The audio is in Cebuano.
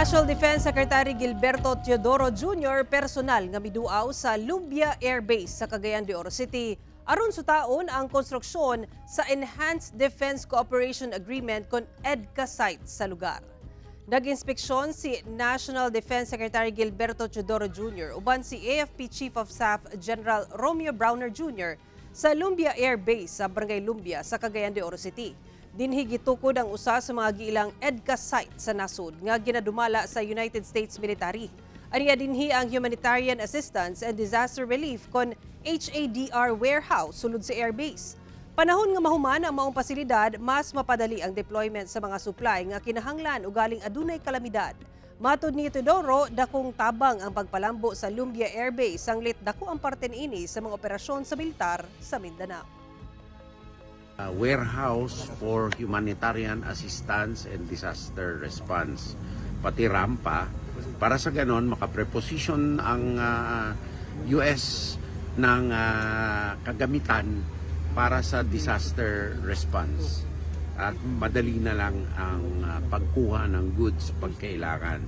National Defense Secretary Gilberto Teodoro Jr. Personal nga miduaw sa Lumbia Air Base sa Cagayan de Oro City aron sutaon ang konstruksyon sa Enhanced Defense Cooperation Agreement kon EDCA site sa lugar. Nag-inspeksyon si National Defense Secretary Gilberto Teodoro Jr. uban si AFP Chief of Staff General Romeo Brawner Jr. sa Lumbia Air Base sa Barangay Lumbia sa Cagayan de Oro City. Dinhi gitukod ang usa sa mga giilang EDCA site sa nasod nga ginadumala sa United States military. Aniya dinhi ang Humanitarian Assistance and Disaster Relief kon HADR warehouse sulod sa airbase. Panahon nga mahuman ang maong pasilidad, mas mapadali ang deployment sa mga supply nga kinahanglan ugaling adunay kalamidad. Matod ni Teodoro, dakong tabang ang pagpalambo sa Lumbia Air Base sanglit dako ang parte niini sa mga operasyon sa militar sa Mindanao. Warehouse for humanitarian assistance and disaster response, pati rampa, para sa ganon makapreposition ang US ng kagamitan para sa disaster response at madali na lang ang pagkuha ng goods pag kailangan.